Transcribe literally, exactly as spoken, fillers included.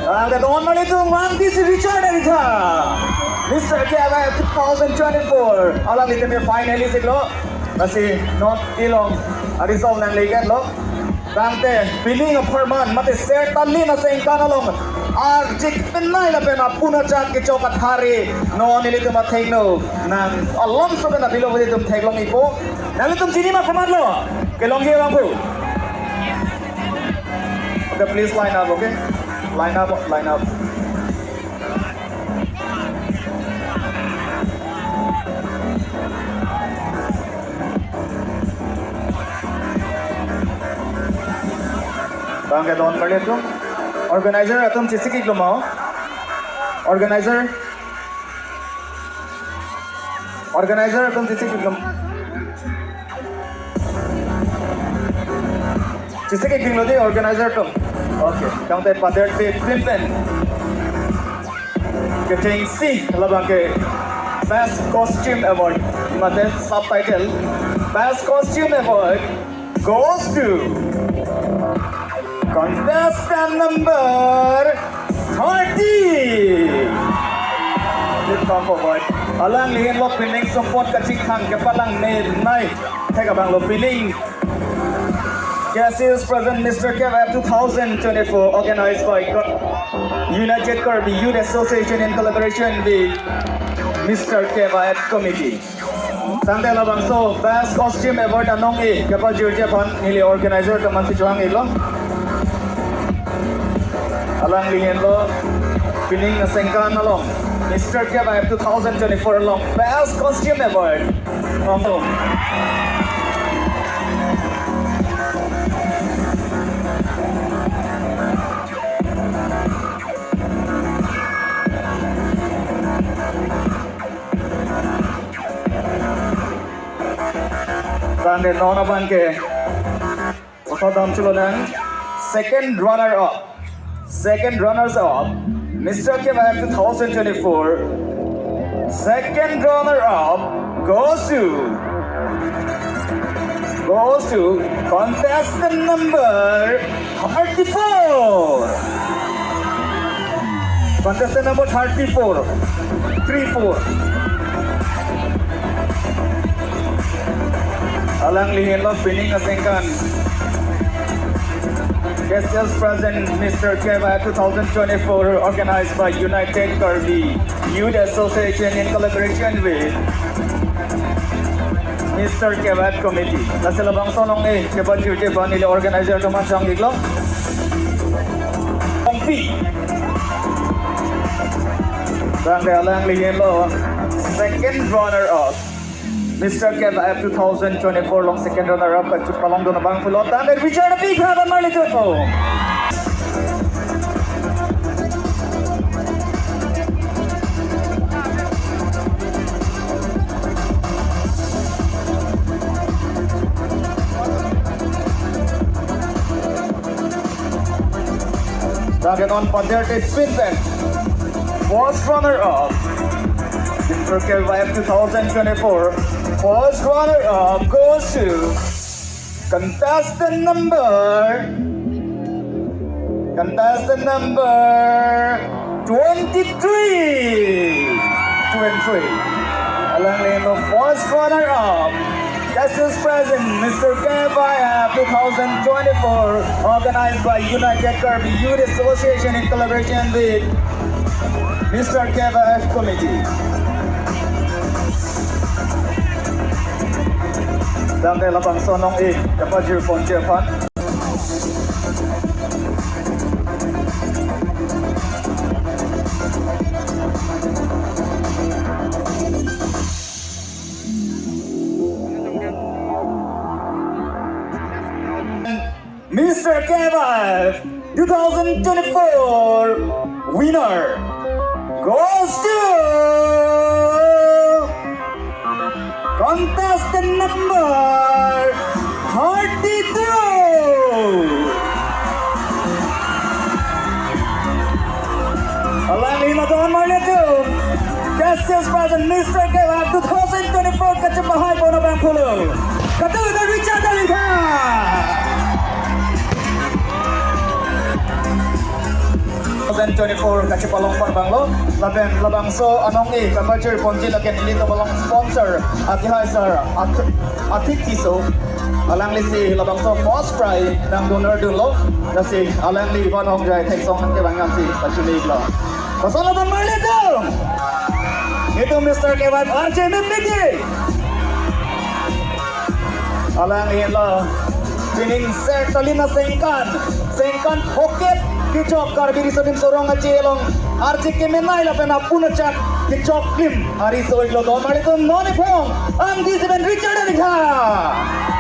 Ang kadon malitum Mangtisi Richard Aritha, Mister K F I two thousand twenty-four. Alanglitum finalist iklo. Lasi non ilong arisong nanglegetlo. Tangte pining apharman mate sertalin asengkan along arjik penai lapen apun achak kechok athari non ilitum athengno nang alom sopen apilo ilitum theklong ipo. Nanglitum chini ma komatlo? Kelongji abang pu. Okay, please line up, okay? Line up, line up. Tangke don malitum. Organizer atum chesik iklo ma. Organizer. Organizer atum chesik iklo. Chesik iklo dei organizer atum. Okay, tangte pader te pin pen. Kechengsi labang ke Best Costume Award, mate subtitle Best Costume Award goes to contestant number thirty. Please come forward. Alangli henlo pining support kachingthang kepalang ne nai. Thek abanglo pining. Guest is present, Mister K F I two thousand twenty-four, organized by Co- United Karbi Youth Association in collaboration with Mister K F I Committee. Tangte labangso Best Costume Award anong-e kepajirji aphan neli organizer atum aphan si chohang iklo. Alangli henlo pining asengkan along Mister K F I two thousand twenty-four along Best Costume Award. Om. Tangte non abang ke Othodam chulonang. Second runner up. Second runners up, Mister K F I two thousand twenty-four. Second runner up goes to, goes to contestant number thirty-four. Contestant number thirty-four. Three four. Alangli henlo pining asengkan. Guest is present, Mister K F I two thousand twenty-four, organized by United Karbi Youth Association in collaboration with Mister K F I Committee. Lasi labangso anong-e kepajirji aphan neli organizer atum aphan chohang iklo. Ongpi. Tangte alangli henlo second runner up. Mister K F I two thousand twenty-four along second runner up kachepalongdun abang pulo. Tangte Richard Aritha, don malitum. Tangte non pader te pin pen. First runner up, Mister K F I two thousand twenty-four. First runner up goes to contestant number, contestant number twenty-three. Twenty-three. Alangli henlo first runner up. Guest is present, Mister K F I F two thousand twenty-four, organized by United Karbi Youth Association in collaboration with Mister K F I F Committee. Tangte labangso anong-e kepajir ponji aphan. Mister K F I F two thousand twenty-four winner goes to contestant number thirty-two. Alangli ma don malitum. Guest is present, Mister K F I F two thousand twenty-four kachepahai pon abang pulo. Katu na Richard Aritha. twenty-four kachepalong parbanglo, lapen labangso anong-e kapajir ponji lake nelitum along sponsor Akihai sir, Ath-, Athik Tisso, alanglisi labangso first prize nangdonor dunlo, lasi alangli Van Hongjai thengsong nangkevang nangsi pachini lo. Kosonlo bang marli tum? Itum Mister K Y R J Mimiki. Alang henlo. Pining ser talina sengkan. Sengkan pocket kechok Karbi Riso Nimso Rong Aje along. R J kemenei lapen apun achak kechok klim. Ari so iklo don marli tum non iphong. Ang di seven Richard Abikha.